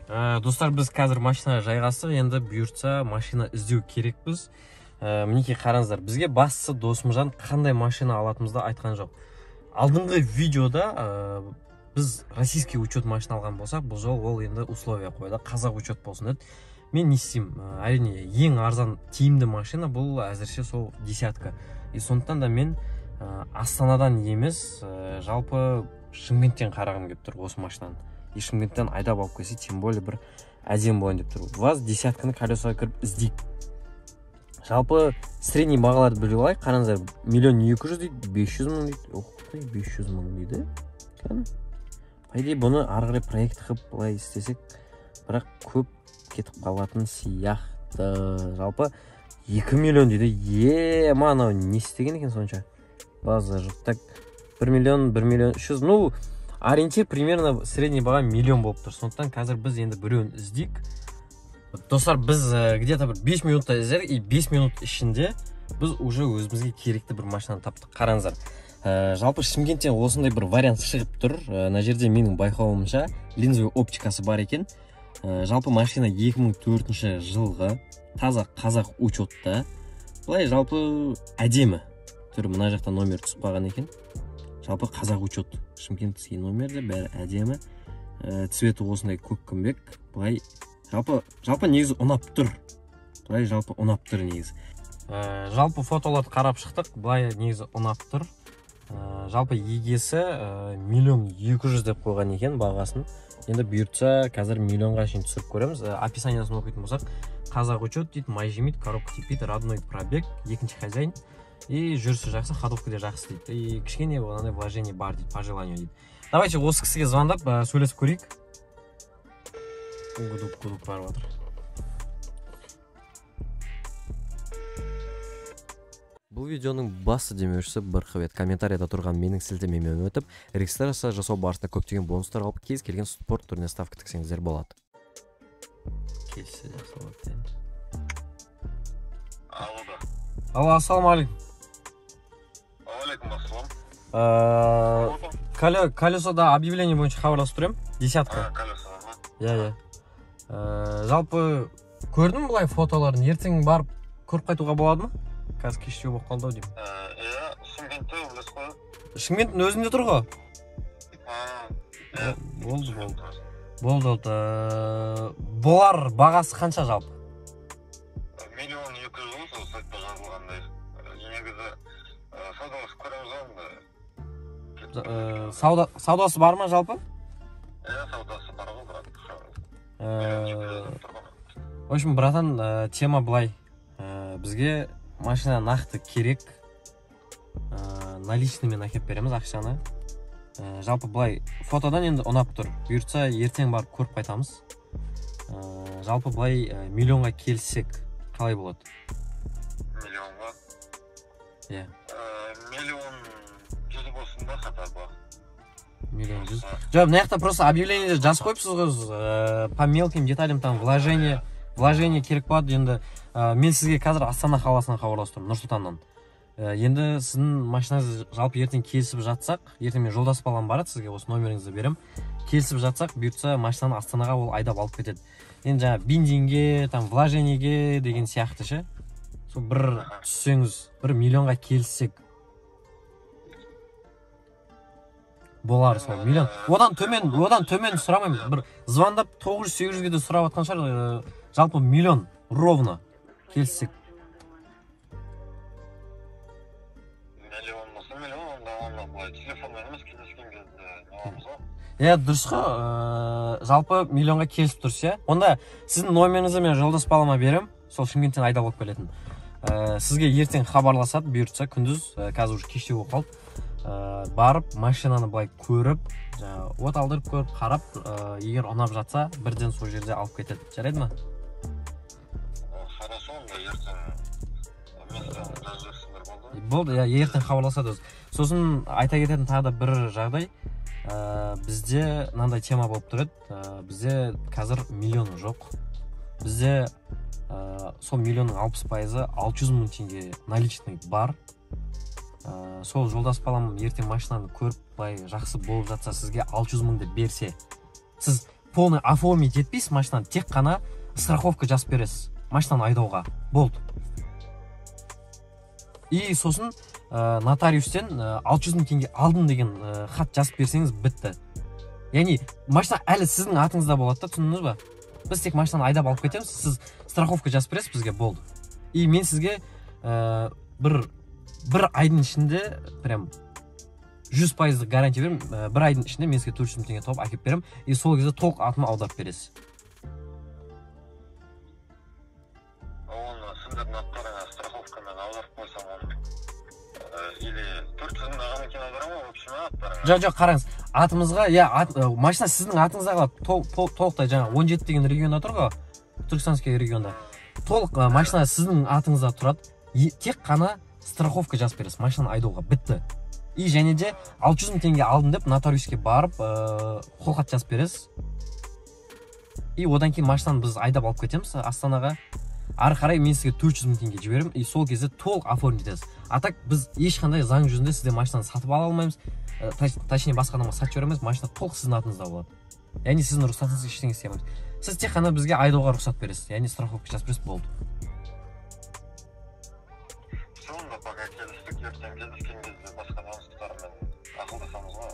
Достар, біз қазір машинаға жайғастық, енді бұйыртса машина іздеу керекпіз. Мінекей қараңыздар, бізге бастысы Досымжан қандай машина алатынымызды айтқан жоқ. Алдыңғы видеода біз российский учет машина алған болсақ, бұл жолы ол енді условия қойды, қазақ учет болсын деді. Мен не істеймін? Әрине, ең арзан тиімді машина бұл әзірше сол десятка. И сондықтан да мен Астанадан емес, жалпы Шымкенттен қарағым келіп тұр осы машинаны. И Шымкенттен айдап алып келсе, тем более бір әдемі болайын деп тұр. ВАЗ десятканы колесоға кіріп іздейік. Жалпы средний бағаларды біліп алайық. Қараңыздар, 1 200 дейді, 500 мың дейді. Ох, 500 мың дейді. Кәне. По идее, бұны ары қарай проект қылып былай істесек, бірақ көп кетіп қалатын сияқты. Жалпы 2 миллион дейді. Мынау не істеген екен сонша? База жоқ. Так, 1 миллион, 1 миллион 300. Ну, ориентир примерно средний баға миллион болып тұр. Сондықтан қазір біз енді біреуін іздейік. Достар, біз где-то бір 5 минутта іздедік, и 5 минут ішінде біз уже өзімізге керекті бір машинаны таптық. Қараңыздар. Жалпы Шымкенттен осындай бір вариант шығып тұр. Мына жерде менің байқауымша линзовый оптикасы бар екен. Жалпы машина 2004 жылғы, таза қазақ учетта. Былай жалпы әдемі. Түрі мына жақта номер түсіп қалған екен. Жалпы қазақ учет, шымкентский номерде бәрі әдемі. Цветі осындай көккімбек. Былай жалпы негізі ұнап тұр. Былай жалпы ұнап тұр негізі. Жалпы фотоларды қарап шықтық, былай негізі ұнап тұр. Жалпы егесі 1 200 000 деп қойған екен бағасын. Енді бұйыртса қазір миллионға шейін түсіріп көреміз. Описаниясын оқитын болсақ, қазақ учет дейді, май жемейді, коробка теппейді, родной пробег, екінші хозяин. И жүрісі жақсы, ходовка да жақсы дейді. И кішкене мынандай вложение бар дейді, по желанию дейді. Давайте осы кісіге звондап, сөйлесіп көрейік. Гудук-гудук барып жатыр. Бұл видеоның басты демеушісі Бірқыбет. Комментарияда тұрған менің сілтемеммен өтіп, регистрация жасау барысында көптеген бонустар алып, кез келген спорт түріне ставка тіксеңіздер болады. Келсе жақсы болады енді. Алло. Алло, ассалаумағалейкум. Алейкум ассалам. Колесода объявление бойынша хабарласып тұр едім. Десятка. Колесо. Иә, иә. Жалпы көрдім былай фотоларын. Ертең барып көріп қайтуға болады ма? Қазір кештеу болып қалды ау деймін. Иә, Шымкентте білесіз ғой. Шымкенттің өзінде тұр ғой? Болды, болды. Болды, болды. Бұлар бағасы қанша жалпы? 1 200 000 сол сайтта жазылғандай. Негізі саудаласып көреміз ғой енді. Саудасы бар ма жалпы? Иә, саудасы бар ғой, брат. В общем, братан, тема былай. Бізге машина нақты керек. Наличныймен әкеп береміз ақшаны. Жалпы былай фотодан енді ұнап тұр. Бұйыртса ертең барып көріп қайтамыз. Жалпы былай миллионға келсек қалай болады? Миллионға? Иә. 1 100 000 болсын да, хотя бы. 1 100 000. Жоқ, мына жақта просто объявлениеде жазып қойыпсыз ғой, по мелким деталям там вложение керек болады. Енді мен сізге қазір Астана қаласынан хабарласып тұрмын, Нұр-Сұлтаннан. Енді сіздің машинаңыз жалпы ертең келісіп жатсақ, ертең мен жолдас балам барады, сізге осы номеріңізді беремін. Келісіп жатсақ, бұйыртса машинаны Астанаға ол айдап алып кетеді. Енді жаңа бензинге, там вложениеге деген сияқты ше. Сол бір түссеңіз, 1 миллионға келіссек болар сол миллион. Одан төмен сұрамаймын. Бір звондап 900-800-ге де сұрап жатқан шығар. Жалпы миллион ровно келіссек. Миллион болса миллион, онда оны былай телефонмен емес, кездескен кезде не аламыз ғой. Иә, дұрыс қой. Жалпы миллионға келісіп тұрса, иә. Онда сіздің номеріңізді мен жолдас балама беремін, сол Шымкенттен айдап алып келетін. Сізге ертең хабарласады, бұйыртса күндіз, қазір уже кештеу болып қалды. Барып машинаны былай көріп, жаңағы от алдырып көріп, қарап, егер ұнап жатса, бірден сол жерде алып кетеді. Жарайды ма? Хорошо, онда ертең мен болды. Болды, иә, ертең хабарласады өзі. Сосын айта кететін тағы да бір жағдай. Бізде мынандай тема болып тұр еді. Бізде қазір миллион жоқ. Бізде сол миллионның 60%-ы 600 мың теңге наличный бар. Сол жолдас балам ертең машинаны көріп, былай жақсы болып жатса, сізге 600 мыңды берсе, сіз Полный оформить етпейсіз машинаны, тек қана страховка жазып бересіз машинаны айдауға. Болды. И сосын нотариустен 600 мың теңге алдым деген хат жазып берсеңіз бітті. Яғни машина әлі сіздің атыңызда болады да, түсіндіңіз ба? Біз тек машинаны айдап алып кетеміз, сіз страховка жазып бересіз бізге, болды. И мен сізге бір айдың ішінде прям 100% гарантия беремін, бір айдың ішінде мен сізге 400 мың теңге тауып әкеліп беремін, и сол кезде толық атыма аударып бересіз. Оны сендердің аттарыңа страховкамен аударып қойсам, оны или 400 мың ағам екен аударамын ғой, в общем, аттарыңа. Жоқ, қараңыз, атымызға, иә, машина сіздің атыңызда қалады, толықтай жаңа 17 деген регионда тұр ғой, Түркістанский регионда. Толық машина сіздің атыңызда тұрады, тек қана страховка жазып бересіз машинаны айдауға, бітті. И және де 600 мың теңге алдым деп нотариуске барып, қолхат жазып бересіз. И одан кейін машинаны біз айдап алып кетеміз Астанаға. Ары қарай мен сізге 400 мың теңге жіберемін, и сол кезде толық оформить етесіз. А так біз ешқандай заң жүзінде сізден машинаны сатып ала алмаймыз, точнее басқа адамға сатып жібере алмаймыз, машина толық сіздің атыңызда болады. Яғни сіздің рұқсатыңыз ештеңе істей алмаймыз. Сіз тек қана бізге айдауға рұқсат бересіз, яғни страховка жазып бересіз, болды. Сонда пока келістік, ертең кездескен кезде басқа таныстармен ақылдасамыз ғой.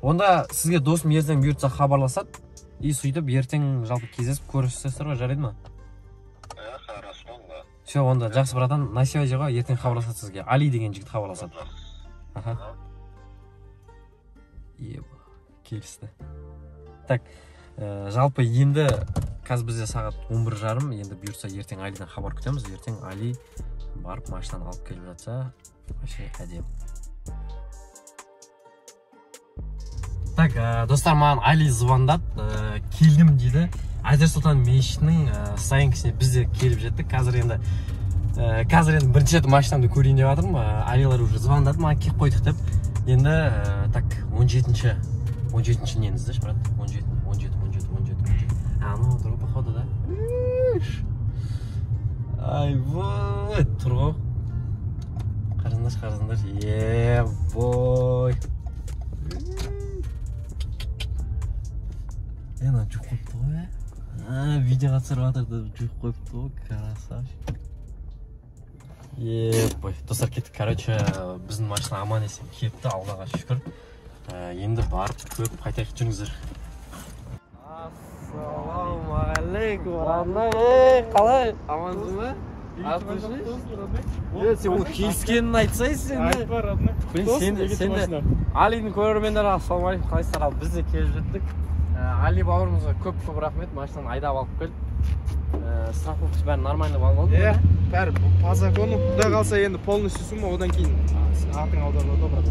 Онда сізге досым ертең бұйыртса хабарласады, и сөйтіп ертең жалпы кездесіп көрісесіздер ғой, жарайды ма? Иә, хорошо, онда. Все, онда жақсы, братан, на связи ғой, ертең хабарласады сізге. Али деген жігіт хабарласады. Аха. Еба, келісті. Так, жалпы енді қазір бізде сағат 11:30, енді бұйыртса ертең Алиден хабар күтеміз. Ертең Али барып машинаны алып келіп жатса, вообще әдемі. Так, достар, маған Али звондады, келдім дейді. Әзір Сұлтан мешітінің стоянкасіне біз де келіп жеттік. Қазір енді бірінші рет машинамды көрейін деп жатырмын. Алилар уже звондады, маған келіп қойдық деп. Енді, так, он жетінші нені іздеші, брат? Он жеті, он жеті, он жеті, он жеті, он жеті. Анау тұр ғой, походу, да? Айбой, тұр ғой. Қараңдаршы, қараңдаршы. Ебой. Ана жуып қойыпты ғой, ә? Видеоға түсіріп жатыр деп жуып қойыпты ғой, красавчик. Ебой. Достар, кеттік. Короче, біздің машина аман есен кетті, Аллаға шүкір. Енді барып көріп қайтайық, жүріңіздер. Ассалаумағалейкум, родной. Ей, қалай? Амансың ба? Е, сен оның келіскенін айтсай сен де. Айтпа, родной. Блин, сен де. Алидің көрермендері, ассалаумағалейкум, қалайсыздар? Ал біз де келіп жеттік. Али бауырымызға көп-көп рахмет, машинаны айдап алып келді. Страховкасы бәрі нормально болып алды. Иә, бәрі по закону. Құдай қалса енді полностью сумма, одан кейін атың аударылады ғой, брат.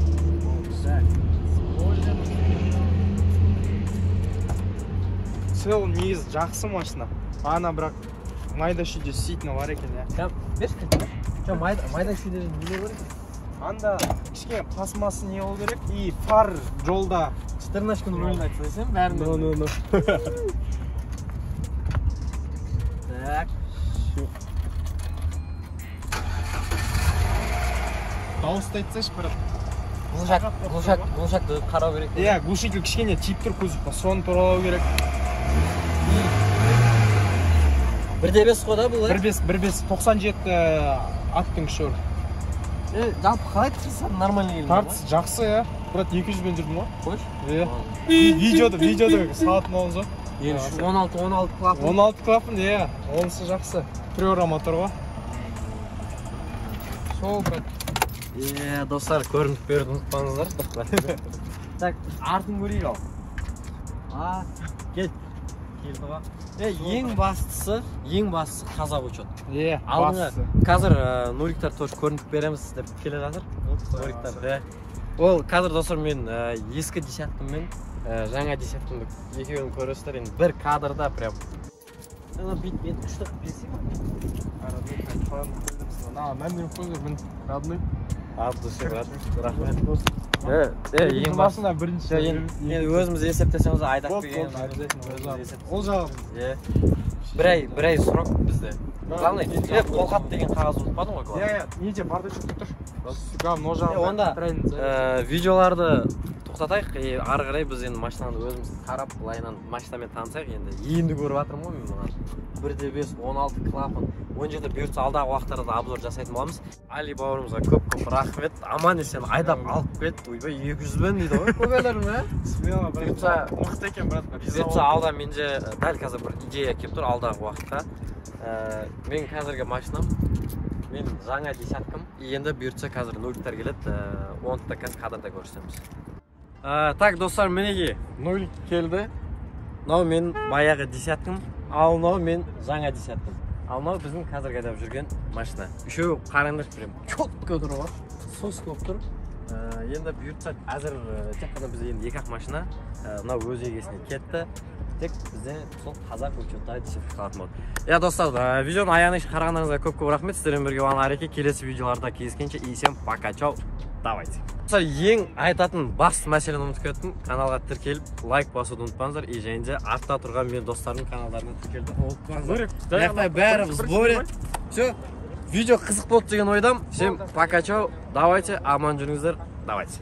Цел негізі жақсы машина. Ана бірақ майда шүйде істейтіні бар екен, иә. Кәм, берші кілтті. Жоқ, майда шүйде не бар екен? Анда кішкене пластмассы не болу керек, и фар жолда. Четырнашканың рөлін айтса десем, бәрін. Ну, ну, ну. Так. Дауысты айтсайшы, брат. Глушакты қарау керек. Иә, глушитель кішкене тиіп тұр кузовқа, соны туралау керек. Бір де бес қой да бұл, Бір бес, бір бес, тоқсан жеті аттың күші бар. Жалпы қалай тырысады, нормально келді ма? Тартыс жақсы, иә. Брат, екі жүзбен жүрдім ғой. Қойшы. Иә. Видеода салатын боламыз ғой. Енді он алты клапан. 16 клапан, иә. Онысы жақсы. Приора мотор ғой. Сол, брат. Е, достар, көрініп беруді ұмытпаңыздар. Так, артын көрейік ал. А, кел. Келді ғой. Ең бастысы, ең бастысы таза учет. Е, Алдыңы бастысы. қазір Нуриктар тоже көрініп береміз деп келе жатыр. Нуриктар, да. Ол қазір достар мен ескі десяткаммен, жаңа десяткамды екеуін көресіздер енді бір кадрда прям. Ана бүйтіп енді күшті қылып берсең ба? На, мән беріп қойыңдар, міне, родной. От души, брат. Рахмет. Ең басында бірінші. Енді өзіміз есептесеміз, айдап Болды, келген. болды, обязательно, Өзіміз есептесеміз. Ол жағы. Бір ай срок бізде. Главное, қолхат деген қағаз ұмытпадың ғой, главное. Иә, иә, неде бардачокта тұр. Сука, мына жағында Онда, правильно, видеоларды Тоқтатайық. И ары қарай біз енді машинаны өзіміз қарап, былайынан машинамен танысайық. Енді көріп жатырмын ғой мен мынаны. 1.5, 16 клапан, 17. Бұйыртса, алдағы уақыттарда да обзор жасайтын боламыз. Али бауырымызға көп көп рахмет, аман есен айдап алып кетті. Ойбай, 200-бен дейді ғой көкелерім, ә? Смело, брат. Бұйыртса, Мықты екен, брат. бұйыртса, алда менде дәл қазір бір идея келіп тұр алдағы уақытқа. Мен қазіргі машинам, мен жаңа десяткам. И енді бұйыртса, қазір нөліктер келеді, оны да қазір кадрда көрсетеміз. Так, достар, мінекей, нөл келді. Мынау менің баяғы десяткам, ал мынау мен жаңа десяткам, ал мынау біздің қазіргі айдап жүрген машина. Үшеуі, қараңдаршы, прям четко тұр ғой, соска болып тұр. Енді бұйыртса, әзір тек қана бізде енді екі ақ машина. Мынау өз егесіне кетті, тек бізде сол қазақ учеттағы десятка қалатын болды. Иә, достар, видеоның аяғына шейін қарағандарыңызға көп көп рахмет. Сіздермен бірге болған Ареке. Келесі видеоларда кездескенше, и всем пока, чау, давайте. Достар, ең айтатын басты мәселені ұмытып кеттім: каналға тіркеліп, лайк басуды ұмытпаңыздар. И және де артта тұрған менің достарымның каналдарына тіркелуді ұмытпаңыздар. Мына жақта бәрі в сборе. Все, видео қызық болды деген ойдамын. Всем пока, чау, давайте, аман жүріңіздер, давайте.